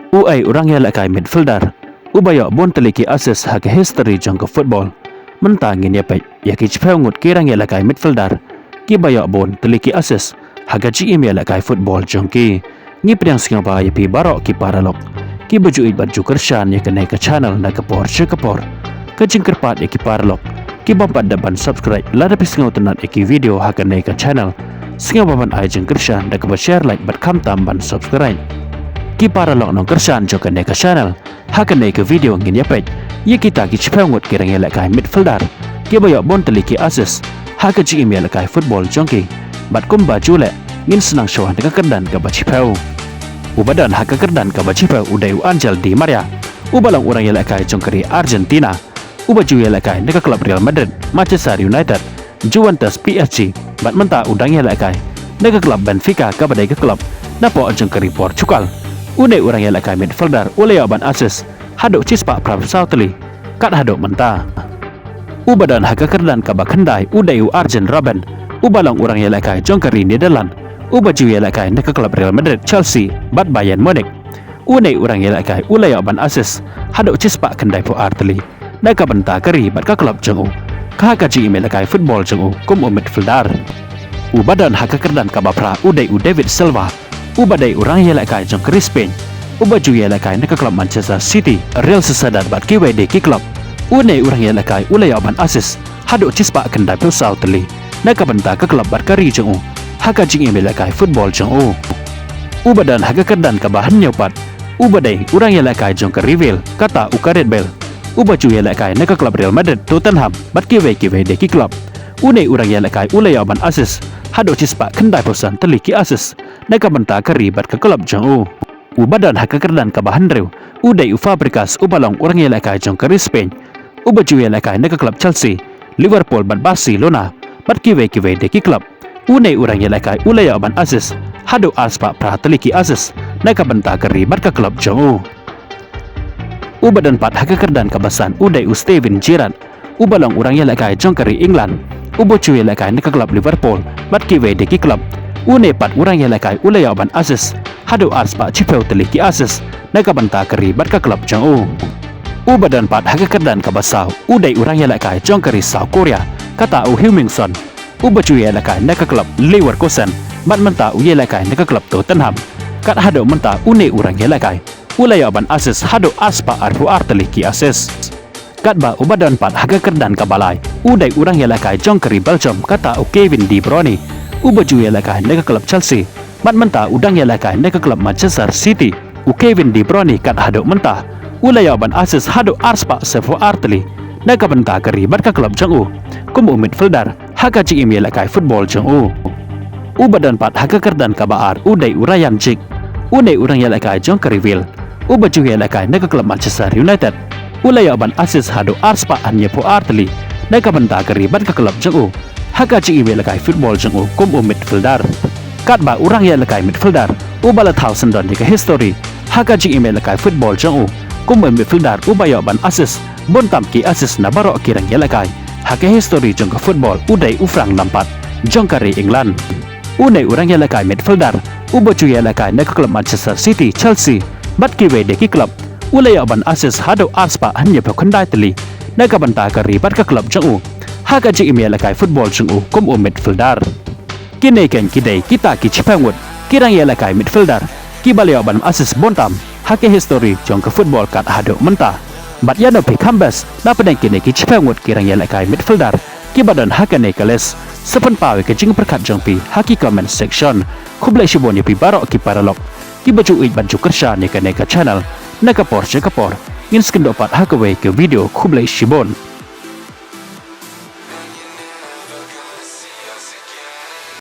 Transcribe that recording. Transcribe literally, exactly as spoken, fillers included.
U ei u rangïalehkai midfielder uba ïoh bun tylli ki assist ha ka history jong ka football. Mynta ngin ïa peit ïa ki shiphew ngut ki rangïalehkai midfielder kiba ïoh bun tylli ki assist ha ka jingim ïalehkai football jong ki. Ngi pdiang sngewbha ïa phi baroh ki paralok kiba ju ïeit bad ju kyrshan ïa kane ka channel na ka por sha ka por. Ka jingkyrpad ïa ki paralok ki bym pat dep ban subscribe lada phi sngewtynnat ïa ki video ha kane ka channel, sngewbha ban ai jingkyrshan da kaba share, like bad khamtam ban subscribe. Ki paralok nongkyrshan jong kane ka channel, ha kane ka video ngin ïa peit ïa kita ki shiphew ngut ki rangïalehkai midfielder kiba ïoh bun tylli ki assist ha ka jingim ïalehkai football jong ki. Bad kumba ju leh, ngin sdang shuwa da ka kyrdan kaba shiphew. Uba don ha ka kyrdan kaba shiphew u dei u Angel Di Maria, uba long u rangïalehkai jong ka ri Argentina, uba ju ïalehkai na ka club Real Madrid, Manchester United, Juventus, P S G, bad mynta u dang ïalehkai na ka club Benfica kaba dei ka club napoh jong ka ri Portugal. Une u rangïalehkai midfielder u la ïoh ban assist haduh shispah phra phew saw tylli kat haduh mynta. Uba don ha ka kyrdan kaba khyndai u dei u Arjen Robben, uba long u rangïalehkai jong ka ri Netherlands, uba ju ïalehkai na ka club Real Madrid, Chelsea bad Bayern Munich. Une u rangïalehkai u la ïoh ban assist haduh shispah khyndai phew ar tylli na ka bynta ka ri bad ka club jong u, ka ha ka jingim ïalehkai football jong u kum u midfielder. Uba don ha ka kyrdan kaba phra u dei u David Silva, uba dei u rangïalehkai jong ka ri Spain, uba ju ïalehkai na ka club Manchester City, Real Sociedad bad kiwei de ki club. Une u rangïalehkai u la ïoh ban assist haduh shispah khyndai phew saw tylli na ka bynta ka club bad ka ri jong u ha ka jingim ïalehkai football jong u. Uba don ha ka kyrdan kaba hynñiew pat uba dei u rangïalehkai jong ka ri Wales, kata u Gareth Bale, uba ju ïalehkai na ka club Real Madrid, Tottenham bad kiwei kiwei de ki club. Une u rangïalehkai u la ïoh ban assist haduh shispah khyndai phew san tylli ki assist na ka bynta ka ri bad ka club jong u. Uba don ha ka kyrdan kaba hynriew u dei u Fabregas, uba long u rangïalehkai jong ka ri Spain, uba ju ïalehkai na ka club Chelsea, Liverpool bad Barcelona bad kiwei kiwei de ki club. Une u rangïalehkai u la ïoh ban assist haduh arspah phra tylli ki assist na ka bynta ka ri bad ka club jong u. Uba don pat ha ka kyrdan kaba san u dei u Steven Gerrard, uba long u rangïalehkai jong ka ri England, uba ju ïalehkai na ka club Liverpool bad kiwei de ki club. Une pat u rangïalehkai u la ïoh ban assist haduh arspah shiphew tylli ki assist na ka bynta ka ri bad ka club jong u. Uba don pat ha ka kyrdan kaba saw u dei u rangïalehkai jong ka ri South Korea, kata u Heung-min Son, uba ju ïalehkai na ka club Leverkusen bad mynta u ïalehkai na ka club Tottenham. Kat haduh mynta une u rangïalehkai u la ïoh ban assist haduh arspah arphew ar tylli ki assist. Katba uba don pat ha ka kyrdan kaba lai u dei u rangïalehkai jong ka ri Belgium, kata u Kevin De Bruyne, uba ju ïalehkai na ka club Chelsea bad mynta u dang ïalehkai na ka club Manchester City. U Kevin De Bruyne kat haduh mynta u la ïoh ban assist haduh arspah sawphew ar tylli na ka bynta ka ri bad ka club jong u kum u midfielder ha ka jingim ïalehkai football jong u. Uba don pat ha ka kyrdan kaba ar u dei u Ryan Giggs, une u rangïalehkai jong ka ri Wales, uba ju ïalehkai na ka club Manchester United. U la ïoh ban assist haduh arspah hynñiewphew ar tylli na ka bynta ka ri bad ka club jong u ha ka jingim ïalehkai football jong u kum u midfielder. Katba u rangïalehkai midfielder uba la thaw syndon ïa ka history ha ka jingim ïalehkai football jong u kum u midfielder uba ïoh ban assist bun tam ki assist na baroh ki rangïalehkai ha ka history jong ka football u dei u Frank Lampard jong ka ri England. Une u rangïalehkai midfielder uba ju ïalehkai na ka club Manchester City, Chelsea bad kiwei de ki club u la ïoh ban assist haduh arspah hynñiewphew khyndai tylli na ka bynta ka ri bad ka club jong u ha ka jingim ïalehkai football jong u kum u midfielder. Kine kein ki dei kita ki shiphew ngut ki rangïalehkai midfielder kiba la ïoh ban assist bun tam ha ka history jong ka football kat haduh mynta. Bad ïa no phi kham best na pdeng kine ki shiphew ngut ki rangïalehkai midfielder kiba don ha kane ka list? Sa pynpaw ïa ka jingpyrkhat jong phi ha ki comment section. Khublei shibun ïa phi baroh ki paralok kiba ju ïeit bad ju kyrshan ïa kane ka channel. Na ka por sha ka por ngin sa kynduh pat ha kawei ka video. Khublei shibun.